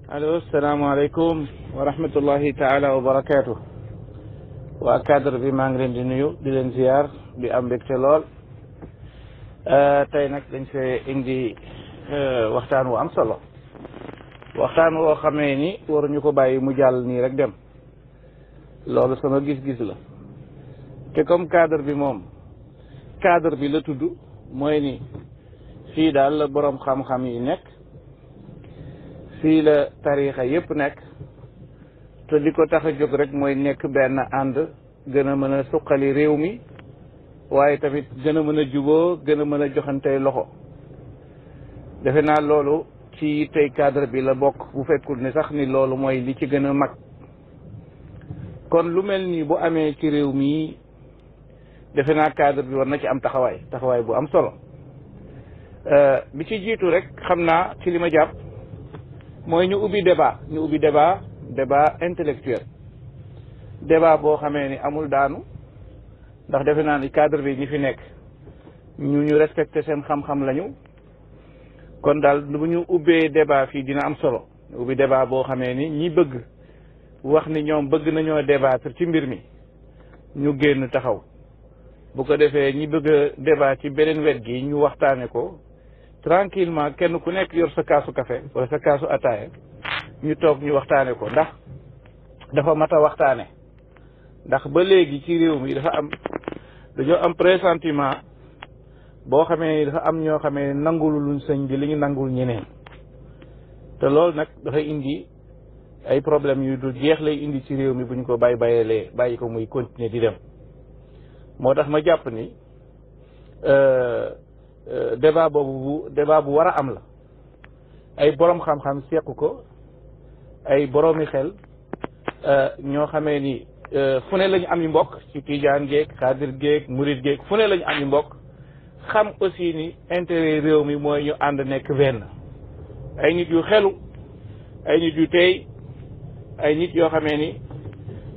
allo salaamaaleykum wa rahmatullahi taala wa barakaatu. waa cadre bi maa ngi leen di nuyu di leen ziar di am mbégte lool. tey nag dañ fee indi waxtaan wu am solo, waxtaan woo xamee ni waruñu ko bàyyi mu jàll nii rek dem. loolu sama gis-gis la te comme cadre bi moom cadre bi la tudd, mooy ni fii daal la boroom xam-xam yi nekk, fii la tariixa yépp nekk, te li ko tax a jóg rek mooy nekk benn ànd gën a mën a suqali réew mi, waaye tamit gën a mën a juboo, gën a mën a joxantey loxo. defe naa loolu ci tey cadre bi la bokk, bu fekkul ni sax ni loolu mooy li ci gën a mag. kon lu mel nii bu amee ci réew mi defe naa cadre bi war na ci am taxawaay bu am solo. bi ci jiitu rek xam naa ci li ma jàpp mooy ñu ubbi débat intellectuel, débat boo xamee ni amul daanu, ndax defe naa ni cadre bi ñi fi nekk ñu respecté seen xam-xam lañu. kon daal bu ñu ubbee débat fii dina am solo, ñu ubbi débat boo xamee ni ñi bëgg wax ni ñoom bëgg nañoo débattre ci mbir mi ñu génn taxaw, bu ko defee ñi bëgg a débat ci beneen wet gi ñu waxtaane ko tranquillement, kenn ku nekk yor sa kaasu café wala sa kaasu ataaya, ñu toog ñu waxtaane ko, ndax dafa mat a waxtaane. ndax ba léegi ci réew mi dañoo am pressentiment boo xamee dafa am ñoo xamee nangulu luñ sëñ bi li ñu nangul ñeneen, te loolu nag dafay indi ay problème yu du jeex lay indi ci réew mi bu ñu ko bàyyi ko muy continuer di dem. moo tax ma jàpp ni débat bu war a am la, ay borom xam-xam seq ko, ay boroomi xel ñoo xamee ni fu ne lañu am yi mbokk, ci tijaan géeg xaadir géeg murit géeg fu ne lañu am yi mbokk, xam aussi ni intérêt réew mi mooy ñu ànd nekk benn. ay nit yu xelu, ay nit yu teey, ay nit yoo xamee ni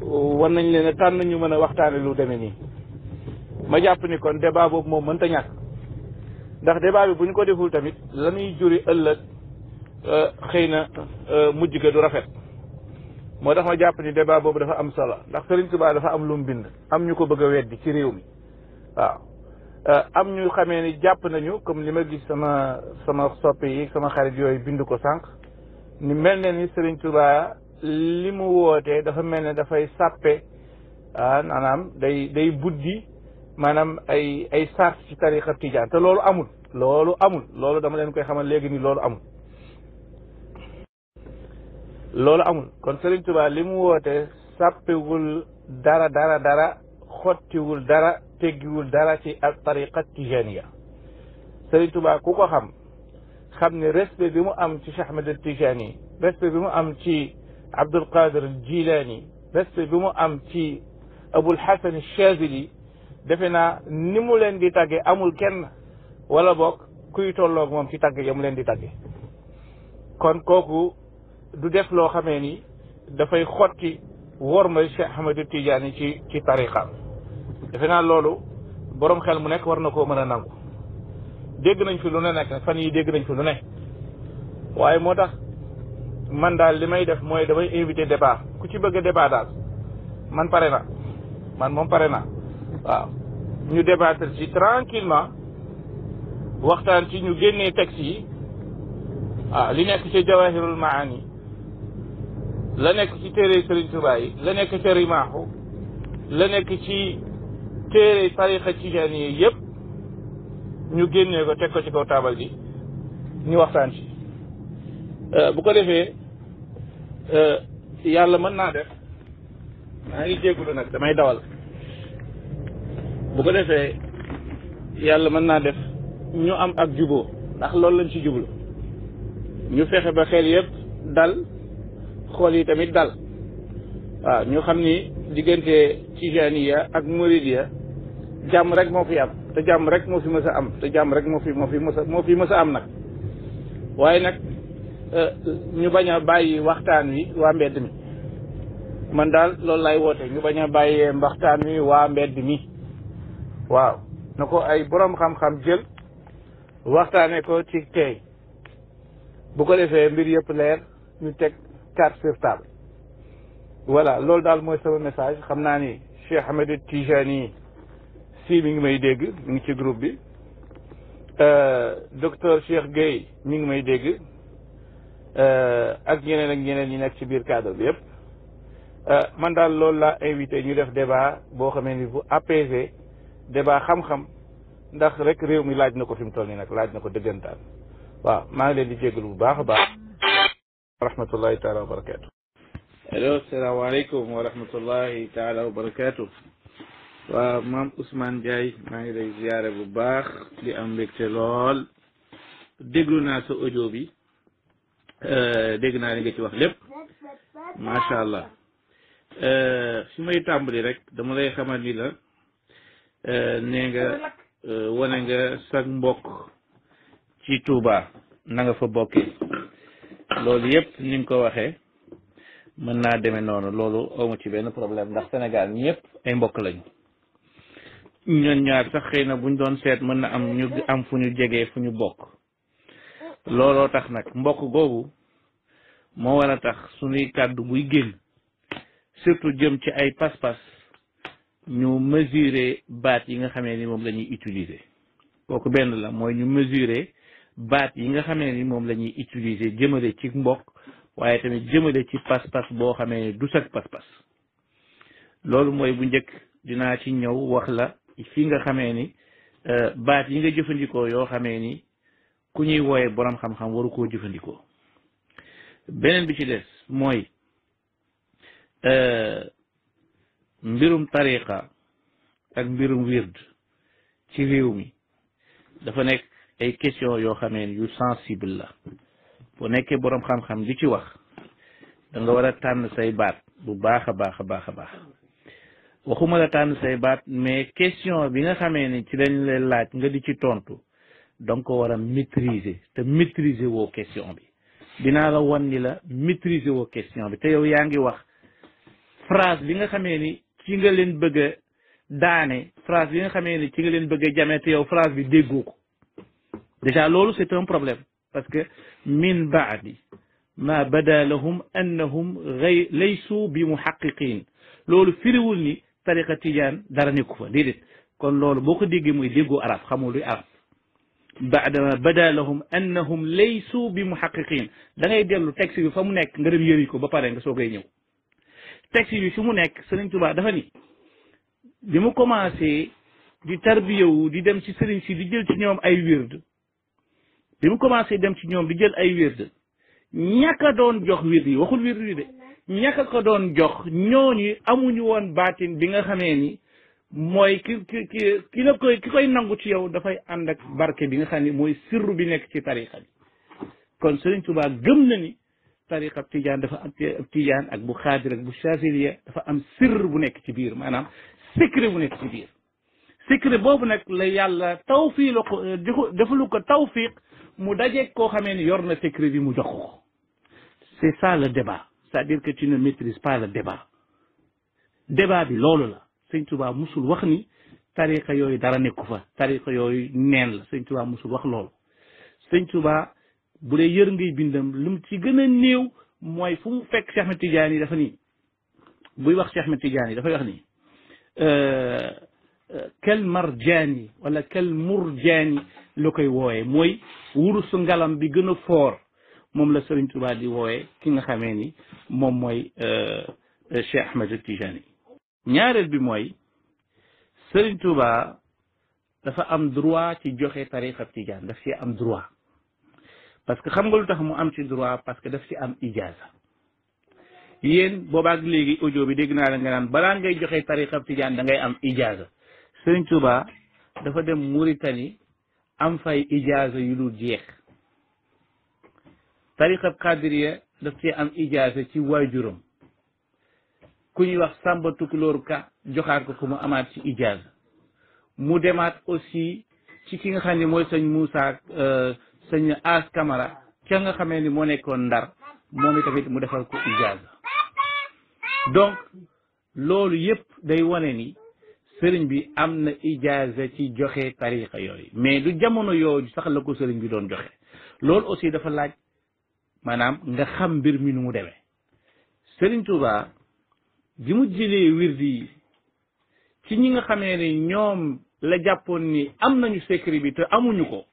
war nañ leen a tànn ñu mën a waxtaane lu demee nii. ma jàpp ni kon débat boobu moom mënta ñàkk, ndax débat bi bu ñu ko deful tamit la muy juri ëllëg xëy na mujj ga du rafet. moo tax ma jàpp ni débat boobu dafa am solo, ndax Sëriñ Tuubaa dafa am lu mu bind, am ñu ko bëgg a weddi ci réew mi. waaw am ñu xamee ni jàpp nañu, comme li ma gis sama soppe yi sama xarit yooyu bind ko sànq, ni mel ne ni Sëriñ Tuubaa li mu wootee dafa mel ne dafay sàppe maanaam day buddi maanaam ay sart ci tariqa tijaan, te loolu amul loolu dama leen koy xamal léegi ni loolu amul. kon Sëriñ Tuubaa li mu woote sàppewul dara xottiwul dara, teggiwul dara ci ak tariqa tijaaniya. Sëriñ Tuubaa ku ko xam ne respect bi mu am ci Cheikh Ahmed Tijaani, respect bi mu am ci Abdul Qadir Jilaani, respect bi mu am ci Abul Hasan Chazili, defe naa ni mu leen di tàgge amul kenn wala boog kuy tolloog moom ci tàgge ya mu leen di tàgge. kon kooku du def loo xamee ni dafay xotti worma Cheikh Ahmed Tijaani ci tariqaam. defe naa loolu borom xel mu nekk war na koo mën a nangu. dégg nañ fi lu ne nekk fan yi dégg nañ fi lu ne, waaye moo tax man daal li may def mooy damay invité débat. ku ci bëgg a débat daal man moom pare na waaw ñu débattre ci tranquillement, waxtaan ci, ñu génnee texte yi, li nekk ci jawahirul maani, la nekk ci téere Sëriñ Tuubaa yi, la nekk ci rimaaxu, la nekk ci téere tariqa tijaani yi yëpp, ñu génnee ko teg ko ci kaw taabal ji, ñu waxtaan ci. bu ko defee yàlla mën naa def, maa ngi jéggulu nag damay dawal, bu ko defee yàlla mën naa def ñu am ak juboo, ndax loolu lañ ci jublu. ñu fexe ba xel yëpp dal, xool yi tamit dal. waaw ñu xam ni diggante tijaaniya ak muridiya jàmm rek moo fi am, te jàmm rek moo fi mës a am, te jàmm rek moo fi mës a am nag. waaye nag ñu bañ a bàyyi waxtaan wi waa mbedd mi. man daal loolu lay woote, ñu bañ a bàyyee waxtaan wi waa mbedd mi. waaw na ko ay borom xam-xam jël waxtaane ko ci tey, bu ko defee mbir yëpp leer, ñu teg carte sur table voilà loolu daal mooy sama message xam naa ni Cheikh Ahmed Tijani si mi ngi may dégg mi ngi ci groupe bi docteur Cheikh Gueye mi ngi may dégg ak ñeneen ñi nekk ci biir cadre bi yëpp man daal loolu laa invité ñu def débat boo xamee ni bu apaisé débat xam-xam ndax rek réew mi laaj na ko fi mu toll nii nag laaj na ko dëggantaan waaw maa ngi leen di jégalu bu baax a baax wa rahmatullahi taala wa barakatu allo asalaamaaleykum wa rahmatullahi taala wa barakatu waaw maam Ousmane Ndiaye maa ngi lay ziyaare bu baax di am mbégte lool déglu naa sa audio bi dégg naa li nga ci wax lépp macha allah fi may tàmbali rek dama lay xamal ni la nee nga wane nga sag mbokk ci Touba na nga fa bokkee loolu yëpp ni nga ko waxee mën naa demee noonu loolu awma ci benn problème ndax Sénégal ñëpp ay mbokk lañu ñoon ñaar sax xëy na buñ doon seet mën na am ñu am fu ñu jegee fu ñu bokk looloo tax nag mbokk googu moo war a tax suñuy kàddu buy génn surtout jëm ci ay pas-pas ñu mesurer baat yi nga xamee ni moom la ñuy utiliser kooku benn la mooy ñu mesurer baat yi nga xamee ni moom la ñuy utiliser jëmale ci mbokk waaye tamit jëmale ci pas-pas boo xamee ni du sag pas-pas loolu mooy bu njëkk dinaa ci ñëw wax la fi nga xamee ni baat yi nga jëfandikoo yoo xamee ni ku ñuy wooye borom xam-xam waru koo jëfandikoo beneen bi ci des mooy mbirum tariqa ak mbirum wird ci réew mi dafa nekk ay question yoo xamee ni yu sensible la boo nekkee borom xam-xam di ci wax da nga war a tànn say baat bu baax a baax a baax a baax waxuma la tànn say baat mais question bi nga xamee ni ci lañ leen laaj nga di ci tontu donc ko war a maîtriser te maîtriser woo question bi dinaa la wan ni la maîtriser woo question bi te yow yaa ngi wax phrase bi nga xamee ni ci nga leen bëgg a daane phrase bi nga xamee ni ci nga leen bëgg a jamee te yow phrase bi déggoo ko déjà loolu c'est un problème parce que min baadi ma bada lahum annahum laysu bi muhaqiqin loolu firiwul ni tariqa tijaan dara nekku fa déedéet kon loolu boo ko déggee muy déggoo arab xamul luy arab baada ma bada lahum annahum laysu bi muhaqiqin da ngay dellu texte bi fa mu nekk nga dem yëri ko ba pare nga soogay ñëw texte bi fi mu nekk Sëriñ Tuubaa dafa ni bi mu commencé di tarbiyawu di dem ci sëriñ si di jël ci ñoom ay wird bi mu commencé dem ci ñoom di jël ay wird ñàkk doon jox wird yi waxul wird yi de ñàkk ko doon jox ñooñu amuñu woon baatin bi nga xamee ni mooy ki la koy ki koy nangu ci yow dafay ànd ak barke bi nga xam ni mooy sirru bi nekk ci tariqa bi kon Sëriñ Tuubaa gëm na ni tariqa tijaan dafa am tijaan ak bu xaadir ak bu chaziliya dafa am sirr bu nekk ci biir maanaam secret bu nekk ci biir secret boobu nag la yàlla tawfiq la ko defalu ko tawfiq mu dajeeg koo xamee ni yor na secret bi mu jox ko c'est ça le débat c'est-à-dire que tu ne maîtrises pas le débat débat bi loolu la Sëñ Tuubaa musul wax ni tariqa yooyu dara nekku fa tariqa yooyu neen la Sëñ Tuubaa musul wax loolu Sëñ Tuubaa bu dee yër ngay bindam lu mu ci gën a néew mooy fu mu fekk Cheikh Ahmed Tidiane yi dafa nii buy wax Cheikh Ahmed Tidiane yi dafay wax ni kel marjaani wala kel murjaani la koy wooyee mooy wurusu ngalam bi gën a foor moom la Sëriñ Tuubaa di wooyee ki nga xamee ni moom mooy Cheikh Ahmed Tidiane ñaareel bi mooy Sëriñ Tuubaa dafa am droit ci joxe tariqa Tijaan daf ci am droit parce que xam nga lu tax mu am ci droit parce que daf ci am ijaaza yéen boobaak léegi audio bi dégg naa la nga naan balaa ngay joxe tariqa Tijaan da ngay am ijaaza Sëriñ Tuubaa dafa dem Mauritanie am fay ijaaza yu dul jeex tariqa Qadiriya daf ci am ijaaza ci waajuram ku ñuy wax Samba Tukulóor Ka joxaat ko mu amaat ci ijaaza mu demaat aussi ci ki nga xam ne mooy sëñ Moussa sëñ As Camara ca nga xamee ni moo nekkoon Ndar moom itamit mu defal ko ijaaza donc loolu yëpp day wane ni sëriñ bi am na ijaaza ci joxe tariqa yooyu mais du jamono yooyu sax la ko sëriñ bi doon joxe loolu aussi dafa laaj maanaam nga xam mbir mi nu mu demee Serigne Touba bi mu jëlee wirdi yi ci ñi nga xamee ne ñoom la jàppoon ni am nañu secret bi te amuñu ko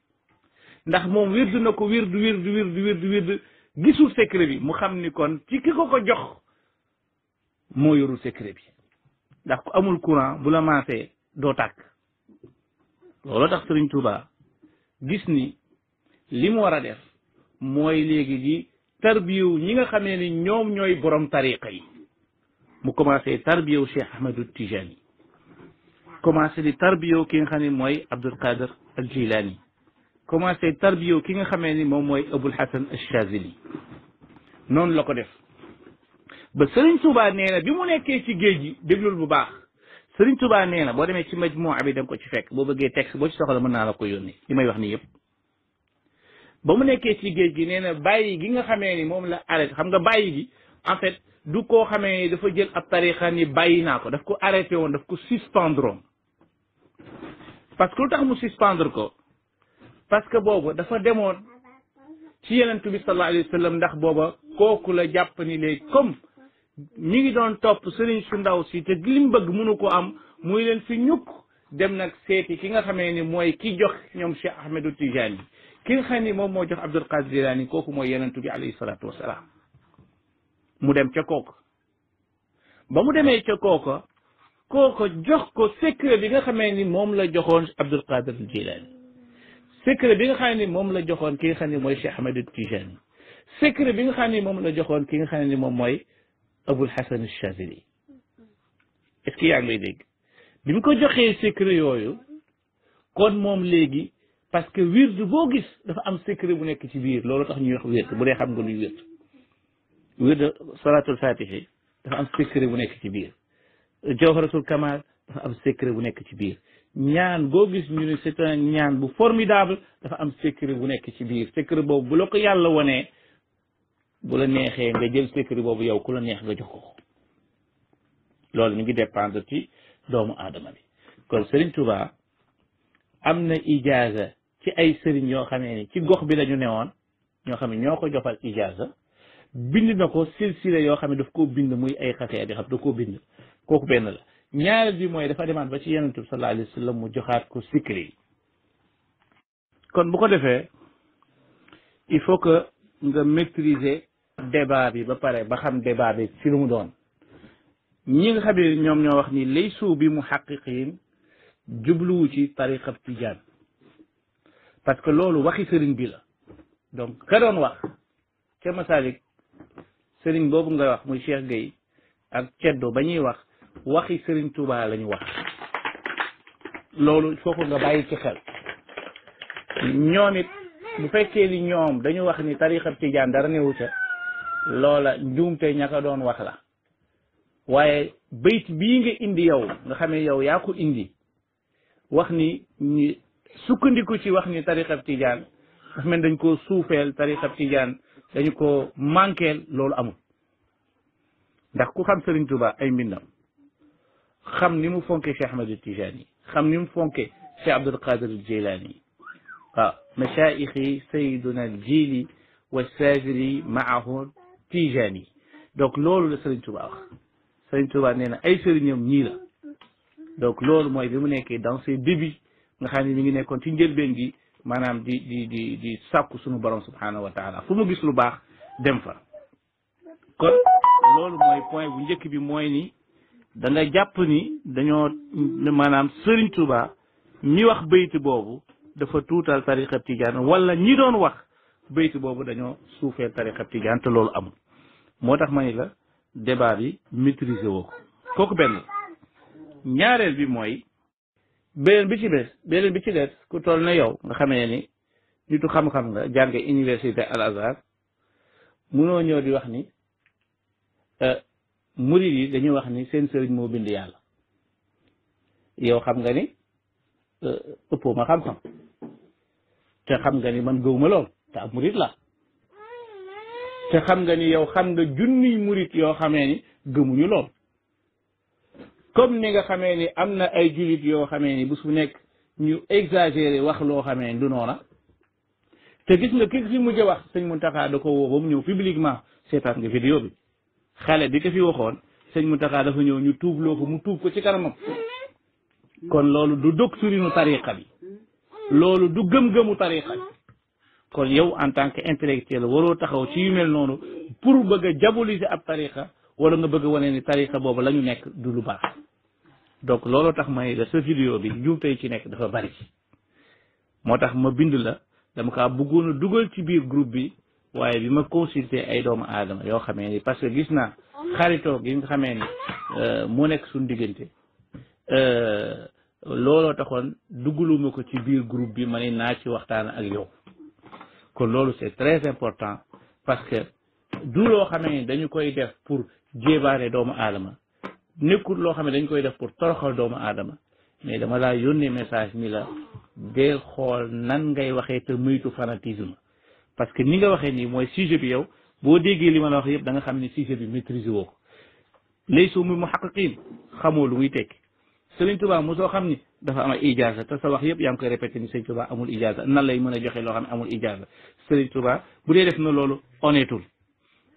ndax moom wirdu na ko wirdu gisul secret bi mu xam ni kon ci ki ko jox moo yorul secret bi ndax ku amul courant bu la maasee doo tàkk loolu tax Serigne Touba gis ni li mu war a def mooy léegi di tarbiyewu ñi nga xamee ni ñoom ñooy borom tariqa yi mu commencé tarbiyewu Cheikh Ahmadou Tijani commencé di tarbiyewu ki nga xam ne mooy Abdul Qadir al Jilani commencé tarbiyewu ki nga xamee ni moom mooy Abul Hasan al Shazili noonu la ko def ba Serigne Touba nee na bi mu nekkee ci géej gi déglul bu baax Serigne Touba nee na boo demee ci majmuwa bi da nga ko ci fekk boo bëggee texte boo ci soxla mën naa la ko yónnee li may wax nii yëpp ba mu nekkee ci géej gi nee na bàyyi gi nga xamee ni moom la arrêté xam nga bàyyi gi en fait du koo xamee ni dafa jël ab tarixa ni bàyyi naa ko daf ko arrêté woon daf ko suspendre woon parce que lu tax mu suspendre ko parce que boobu dafa demoon ci Yonent bi sallallahu alayhi wa sallam ndax booba kooku la jàpp ni léegi comme mi ngi doon topp sëriñ su ndaw si te li mu bëgg mënu ko am muy leen fi ñukk dem nag seeti ki nga xamee ni mooy ki jox ñoom Cheikh Ahmadou Tijani ki nga xam ni moom moo jox Abdul Qadir Jilani kooku mooy Yonent bi alayhi salaatu wasalaam mu dem ca kooku ba mu demee ca kooku jox ko secret bi nga xamee ni moom la joxoon Abdul Qadir Jilani secret bi nga xam ni moom la joxoon ki nga xam ni mooy Cheikh Ahmadou Tijani secret bi nga xam ni moom la joxoon ki nga xam ni moom mooy Abul Hasan Shazili est-ce que yaa ngi lay dégg bi mu ko joxee secret yooyu kon moom léegi parce que wird boo gis dafa am secret bu nekk ci biir loolu tax ñuy wax wird bu dee xam nga luy wird salatul fatihi dafa am secret bu nekk ci biir jawharatul kamal dafa am secret bu nekk ci biir ñaan boo gis ñu ne c'est un ñaan bu formidable dafa am secret bu nekk ci biir secret boobu bu la ko yàlla wonee bu la neexee nga jël secret boobu yow ku la neex nga jox ko loolu mi ngi dépendre ci doomu aadama bi kon Serigne Touba am na ijaaza ci ay sëriñ yoo xamee ni ci gox bi la ñu newoon ñoo xam ne ñoo ko joxal ijaaza bind na ko silsila yoo xam ne daf koo bind muy ay xasee di xam da koo bind kooku benn la ñaareel bi mooy dafa demaat ba ci Yonent bi sallallahu alayhi wa sallam mu joxaat ko secret yi kon bu ko defee il faut que nga maîtriser débat bi ba pare ba xam débat bi ci lu mu doon ñi nga xam ne ñoom ñoo wax ni laysu bi muhaqqiqin jubluwu ci tariqa tijaan parce que loolu waxi sëriñ bi la donc ka doon wax ca Masalik sëriñ boobu nga wax muy Cheikh Gueye ak Ceddo ba ñuy wax waxi sëriñ Touba la ñu wax loolu foo ko nga bàyyi ci xel ñoom it bu fekkee ni ñoom dañu wax ni tariqa tijaan dara newu ca loola njuumte ña ko doon wax la waaye bayt bii nga indi yow nga xamee yow yaa ko indi wax ni ñi sukkandiku ci wax ni tariqab tijaan dafa mel dañ ko suufeel tariqab tijaan dañu ko manqueel loolu amul ndax ku xam Serigne Touba ay mbindam xam ni mu fonke Cheikh Ahmadou Tijani xam ni mu fonke Cheikh Abdul Qadir Jilani waaw mashaayixi sayyiduna al jili wa sajili maahu Tijani donc loolu la Serigne Touba wax Serigne Touba nee na ay sëriñam ñii la donc loolu mooy bi mu nekkee dans ses débuts nga xam ne mi ngi nekkoon ci njëlbeen gi maanaam di sàkku suñu borom subhanahu wa taala fu mu gis lu baax dem fa kon loolu mooy point bu njëkk bi mooy ni da nga jàpp ni dañoo maanaam Serigne Touba mi wax bayti boobu dafa tuutal tariqa tijaan wala ñi doon wax bayti boobu dañoo suufee tariqa tijaan te loolu amul moo tax ma ni la débat bi maîtriser woo ko kooku benn ñaareel bi mooy beneen bi ci des ku toll na yow nga xamee ni nitu xam-xam nga jànge université Al Azhar munoo ñëw di wax ni murid yi dañuy wax ni seen sëriñ moo bind yàlla yow xam nga ni ëppoo ma xam-xam te xam nga ni man gëwuma lool te ab murid la te xam nga ni yow xam nga junniy murid yoo xamee ni gëmuñu lool comme ni nga xamee ni am na ay jullit yoo xamee ni bu su nekk ñu exagéré wax loo xamee ni du noona te gis nga ki fi mujj wax sëñ Mountakha da ko woo ba mu ñëw publiquement seetaan nga vidéo bi xale bi ko fi waxoon sëñ Mountakha dafa ñëw ñu tuubloo ko mu tuub ko ci kanamam kon loolu du doctrine tariqa bi loolu du gëm-gëmu tariqa bi kon yow en tant que intellectuel waroo taxaw ci yu mel noonu pour bëgg a diaboliser ab tariqa wala nga bëgg a wane ni tariqa boobu la ñu nekk du lu baax donc looloo tax may la sa vidéo bi njuum tey ci nekk dafa bari moo tax ma bind la dama kaa bëggoon a dugal ci biir groupe bi waaye bi ma consulter ay doomu aadama yoo xamee ni parce que gis naa xaritoo gi nga xamee ni moo nekk suñu diggante looloo taxoon dugaluma ko ci biir groupe bi ma ne naa ci waxtaan ak yow kon loolu c'est très important parce que du loo xamee ni dañu koy def pour jéebaane doomu aadama nekkul loo xam ne dañ koy def pour toroxal doomu aadama mais dama laa yónnee message ni la deel xool nan ngay waxee te moytu fanatisme parce que ni nga waxee nii mooy sujet bi yow boo déggee li ma la wax yëpp da nga xam ne sujet bi maîtriser woo ko laysu mu muhaqqiqin xamoo lu muy tekki Sëriñ Tuubaa mosoo xam ni dafa am ay ijaasa te sa wax yëpp yaa ngi koy répété ni Sëriñ Tuubaa amul ijaasa nan lay mën a joxe loo xam ne amul ijaasa Sëriñ Tuubaa bu dee def na loolu honnêtul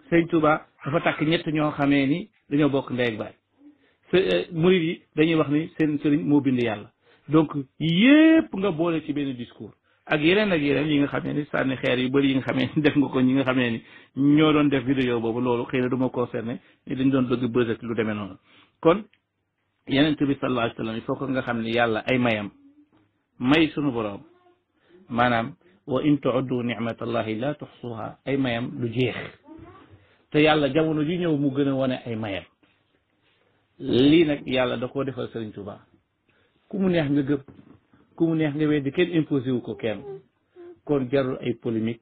Sëriñ Tuubaa dafa takk ñett ñoo xamee ni dañoo bokk ndey ak baay murid yi dañuy wax ni seen sëriñ moo bind yàlla donc yépp nga boole ci benn discours ak yeneen yi nga xamee ni sànni xeer yu bëri yi nga xamee ni def nga ko ñi nga xamee ni ñoo doon def vidéo boobu loolu xëy na du ma concerné ni dañ doon bëgg bës ak lu demee noonu kon yeneen bi sallallahu alayhi wa sallam il faut que nga xam ni yàlla ay mayam may sunu boroom maanaam wa in tu'uddu ni'matallahi la tuxsuha ay mayam du jeex te yàlla jamono ji ñëw mu gën a wane ay mayam lii nag yàlla da koo defal Sëriñ Tuubaa ku mu neex nga gëm ku mu neex nga weddi kenn imposé wu ko kenn kon jarul ay polémique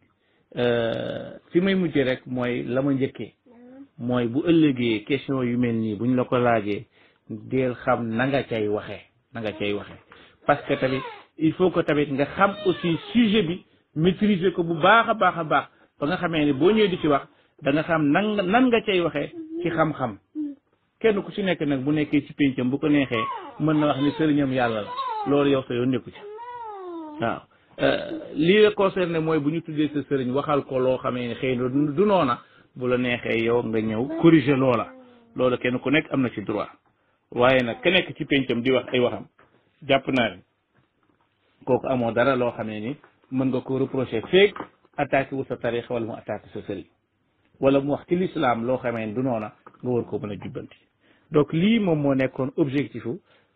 fi may mujjee rek mooy la ma njëkkee mooy bu ëllëgee question yu mel nii buñ la ko laajee deel xam na nga cay waxee parce que tamit il faut que tamit nga xam aussi sujet bi maîtriser ko bu baax a baax a baax ba nga xamee ne boo ñëwee di ci wax da nga xam nan nga cay waxee ci xam-xam kenn ku ci nekk nag bu nekkee ci péncam bu ko neexee mën na wax ni sëriñam yàlla la loolu yow sa yoon nekku ci waaw lii la concerné mooy bu ñu tuddee sa sëriñ waxal ko loo xamee ne xëy na du noona bu la neexee yow nga ñëw corriger loola loolu kenn ku nekk am na ci droit waaye nag ka nekk ci péncam di wax ay waxam jàpp naa ni kooku amoo dara loo xamee ni mën nga ko reprocher feeg attaqué wu sa tarix wala mu attaqué sa sëriñ wala mu wax ci l'islam loo xamee ni du noona nga war ko mën a jubbanti donc lii moom moo nekkoon objectif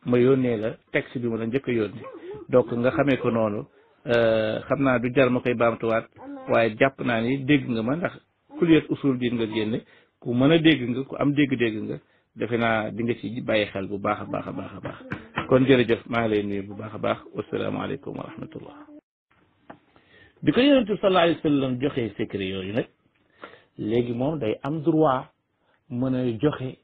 ma yónnee la texte bi ma la njëkk a yónnee donc nga xamee ko noonu xam naa du jar ma koy baamtuwaat waaye jàpp naa ni dégg nga ma ndax kuliyat usul diin nga génne ku mën a dégg nga ku am dégg-dégg nga defe naa di nga ci bàyyi xel bu baax a baax a baax a baax kon jërëjëf maa ngi lay nuyu bu baax a baax wasalaamaaleykum wa rahmatullah bi ko yonent bi sallallahu alayhi wa sallam joxee secret yooyu nag léegi moom day am droit mën a joxe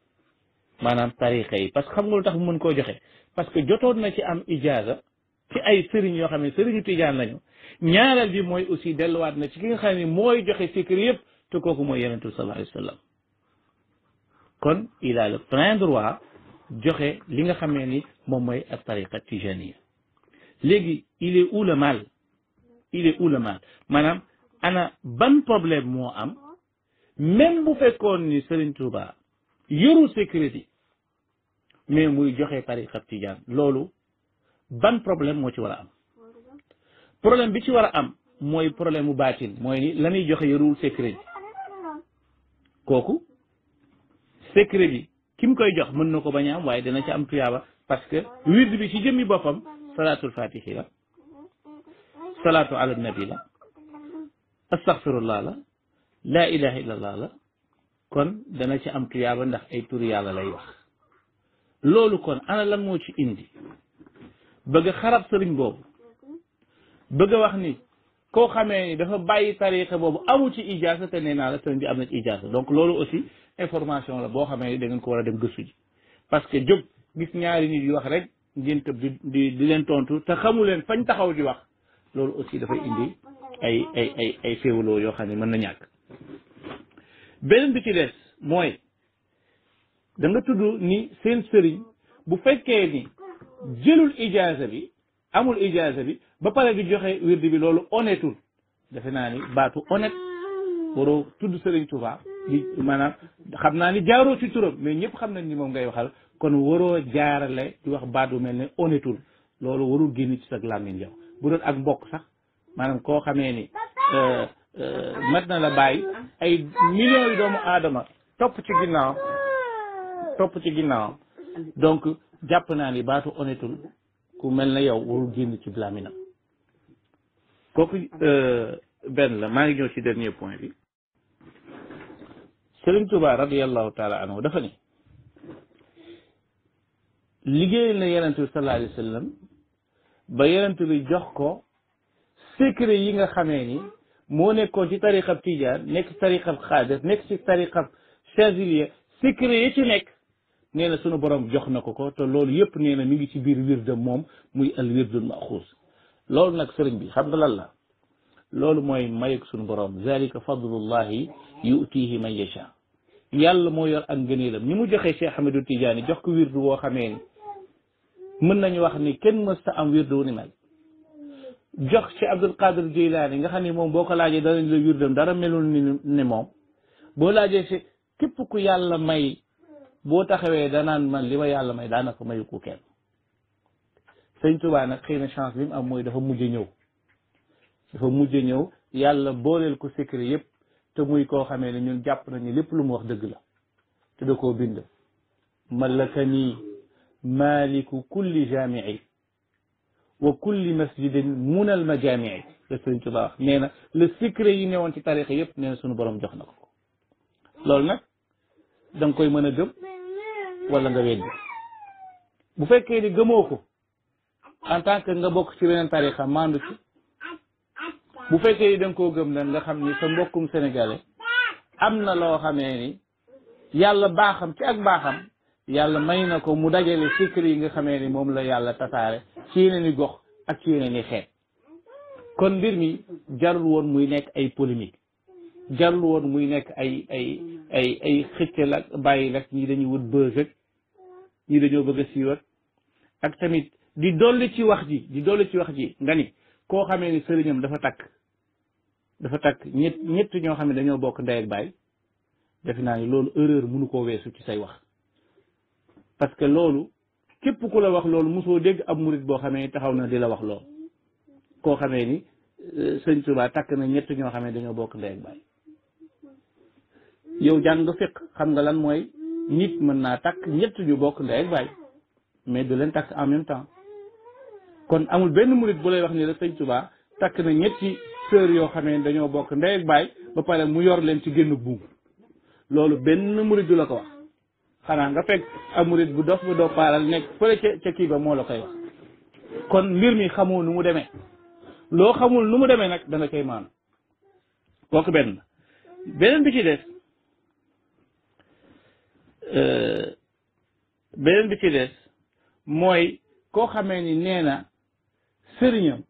maanaam tariqa yi parce que xam nga lu tax mu mën koo joxe parce que jotoon na ci am ijaza ci ay sëriñ yoo xam ne sëriñu tijaan lañu ñaareel bi mooy aussi delluwaat na ci ki nga xam ne mooy joxe secret yëpp te kooku mooy yonent bi sallallahu alayhi wa sallam kon il a le plein droit joxe li nga xamee ni moom mooy ak tariqa tijaniya léegi il est où le mal maanaam ana ban problème moo am même bu fekkoon ni Serigne Touba yorul sécurité mais muy joxe tariqa tijaan loolu ban problème moo ci war a am problème bi ci war a am mooy problème mu baatin mooy ni la muy joxe yorul sécurité kooku secret bi ki mu koy jox mën na ko bañ a am waaye dina ci am tuyaaba parce que wird bi ci jëmmi boppam salaatul fatihi la salaatu ala nabi la astaghfirullah la laa ilaha illallah la kon dana ci am tuyaaba ndax ay turu yàlla lay wax loolu kon ana lan moo ci indi bëgg a xarab sëriñ boobu bëgg a wax ni koo xamee ni dafa bàyyi tariqa boobu amu ci ijaasa te nee naa la sëriñ bi am na ci ijaasa donc loolu aussi information la boo xamee ni da ngeen ko war a dem gëstu ji parce que jóg gis ñaari nit yu wax rek ngeen tëb di leen tontu te xamu leen fañ taxaw di wax loolu aussi dafay indi ay féewaloo yoo xam ne mën na ñàkk beneen bi ci des mooy da nga tudd ni seen sëriñ bu fekkee ni jëlul ijaasa bi amul ijaasa bi ba pare di joxe wirdi bi loolu honnêtul defe naa ni baatu honnête waroo tudd Serigne Touba di maanaam xam naa ni jaaroo ci turam mais ñëpp xam nañ ni moom ngay waxal kon waroo jaarale di wax baatu mel ne honnêtul loolu warul génn ci sa làmmiñ yow bu doon ak mbokk sax maanaam koo xamee ni mat na la bàyyi ay millions yu doomu aadama topp ci ginnaaw donc jàpp naa ni baatu honnêtul ku mel na yow warul génn ci làmmiñam kooku benn la maa ngi ñëw ci dernier point bi Sëriñ Tuubaa radiyallahu taala anhu dafa ni liggéeyal na yonent bi sallallahu alayhi wa sallam ba yonent bi jox ko secret yi nga xamee ni moo nekkoon ci tariqab tijaan nekk ci tariqab xaadir nekk ci tariqab chaziliya secret yi ci nekk nee na sunu borom jox na ko te loolu yëpp nee na mi ngi ci biir wirdam moom muy al wirdul maxuus loolu nag sëriñ bi xam nga lan la loolu mooy mayuk sunu borom zalika fadlullahi yutihi man yasha yàlla moo yor ak ngëneelam ni mu joxee Cheikh Ahmadou Tidiane jox ko wirdu woo xamee ni mën nañu wax ni kenn mësta am wirdu wu ni mel jox ci Abdul Qadir Jeylaani nga xam ne moom boo ko laajee danañ la wirdam dara melul ni moom boo laajee si képp ku yàlla may boo taxawee danaan man li ma yàlla may daanaka mayu ko kenn sëñ Tuubaa nag xëy na chance bi mu am mooy dafa mujj ñëw yàlla booleel ko secret yëpp te muy koo xamee ne ñun jàpp nañu lépp lu mu wax dëgg la te da koo bind malakani maliku kulli jamii wa kulli masjidin munal majamii la sëñ Tuubaa wax nee na le secret yi newoon ci tarixa yëpp nee na suñu borom jox na ko loolu nag da nga koy mën a gëm wala nga weddi bu fekkee ni gëmoo ko en tant que nga bokk ci beneen tarixa maandu ci bu fekkee ni da nga koo gëm nag nga xam ni sa mbokkum sénégalais am na loo xamee ni yàlla baaxam ci ak baaxam yàlla may na ko mu dajale secret yi nga xamee ni moom la yàlla tasaare ci yeneen i gox ak ci yeneen i xeet kon mbir mi jarul woon muy nekk ay polémique jarul woon muy nekk ay xëccal ak bàyyi lak ñi dañuy wut buzz ak ñi dañoo bëgg a siiw ak tamit di dolli ci wax ji nga ni koo xamee ni sëriñam dafa takk ñett ñoo xam ne dañoo bokk ndey ak baay defe naa ni loolu erreur mënu koo weesu ci say wax parce que loolu képp ku la wax loolu mosoo dégg ab murit boo xamee ni taxaw na di la wax loolu koo xamee ni sëñ Tuubaa takk na ñett ñoo xamee dañoo bokk ndey ak baay yow jàng nga fiq xam nga lan mooy nit mën naa takk ñett ñu bokk ndey ak baay mais du leen takk en même temps kon amul benn murit bu lay wax ni la sëñ Tuubaa takk na ñetti sœur yoo xamee ne dañoo bokk ndey ak baay ba pare mu yor leen ci génn buum loolu benn murit du la ko wax xanaa nga fekk am murit bu dof bu doppaaral nekk fële ca kii ba moo la koy wax kon mbir mi xamoo nu mu demee loo xamul nu mu demee nag da nga koy maanu kooku beneen bi ci des mooy koo xamee ni nee na sëriñam